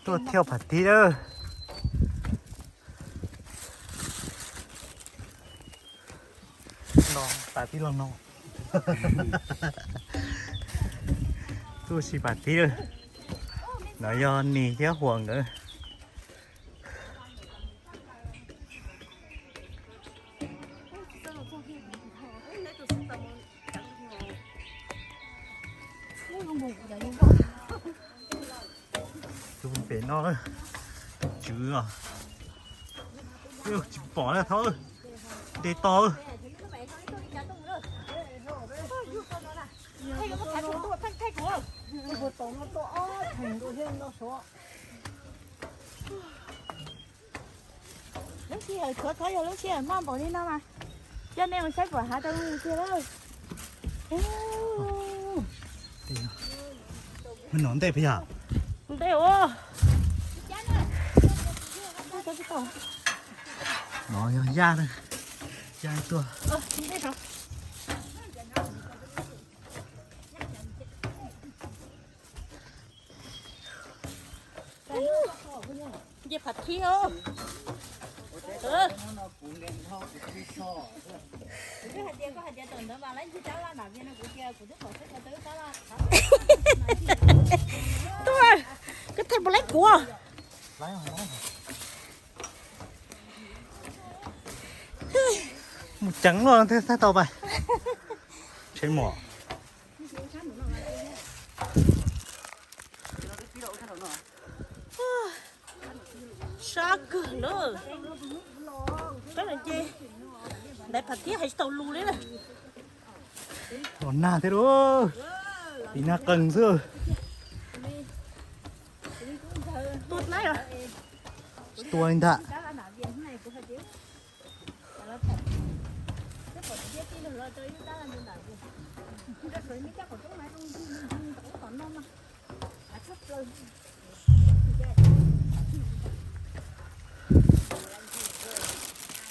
Tuaj thiaj pam tib lawm. No, pam tib los no. Tuaj tsis pam tib lawm. No yog Nis thiab Huas nkawd. Tus pem no, tswv os. Tsis pom na, thaub, nte tog. Lub sij hawm tshuav thaub yog lub sij hawm moj npaum li no mas coj nej mus saib pom hav rau tiag lawm. Mus no ntej puas yog? Ntej os. No yog yaj, yaj tuaj. Nce phav thib os. Tuaj, koj thaij puas laib kuv? Mus ceev luaj thiaj tau pais. Tsheb mom. Sab kawg lawm. Kab no ces ntaiv phav thib hais tsis tau lus li lawm. Los nag thiab lauj. Tiv nag qees xwb. Tua laib os. Tsis tua li ntag.